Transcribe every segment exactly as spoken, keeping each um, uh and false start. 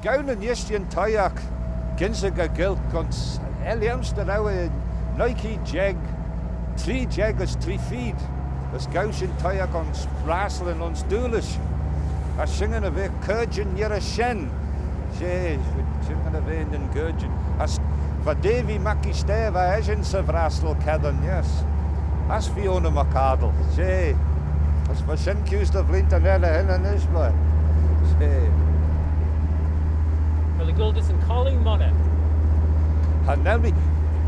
Gauin yn eishtyn toshiaght gynsaghey Gaelg ayns, er lhiam's dy row eh nuy keead jeig, tree jeig as tree feed, as ghow shin toshiaght ayns Braslin ayns Doolish. As shin cha nel eh caarjyn neayr's shen. She, shin cha nel eh nyn caarjyn. As va Davy Mackey Stair, va eshyn 'sy Vraslin cheddin, yes. As Fiona McArdle, she. As va shen kuse dy vleeantyn er dy henney nish, boy. She. Well, the gold is in Colin Monaghan. Cha nel mee,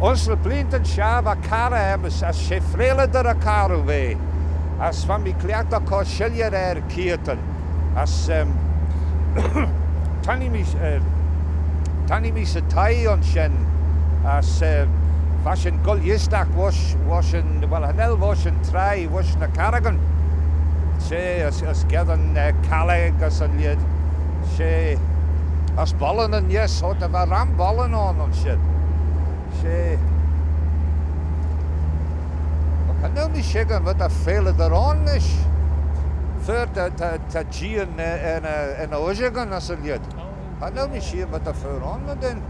ayns ny bleeantyn shoh va carrey aym's, as she freaylleyder y carroo v'eh. As va mee cliaghtey cur shilley er keayrtyn. As, em, tappee mee, eh, tappee mee 'sy thie ayns shen, as, eh, va shin goll eeastagh voish, voish yn, well, cha nel voish yn traie, voish ny carragyn. She, as, as geddyn, eh, callag as y lheid. She, as bollanyn, yes, oh, ta, va ram bollan ayn ayns shen. She. Cha nel mee shickyr my ta freaylleyder ayn nish. Fer ta, ta, ta jeeaghyn, eh, er ny, er ny ushagyn as y lheid. Cha nel mee shickyr my ta fer ayn ny dyn.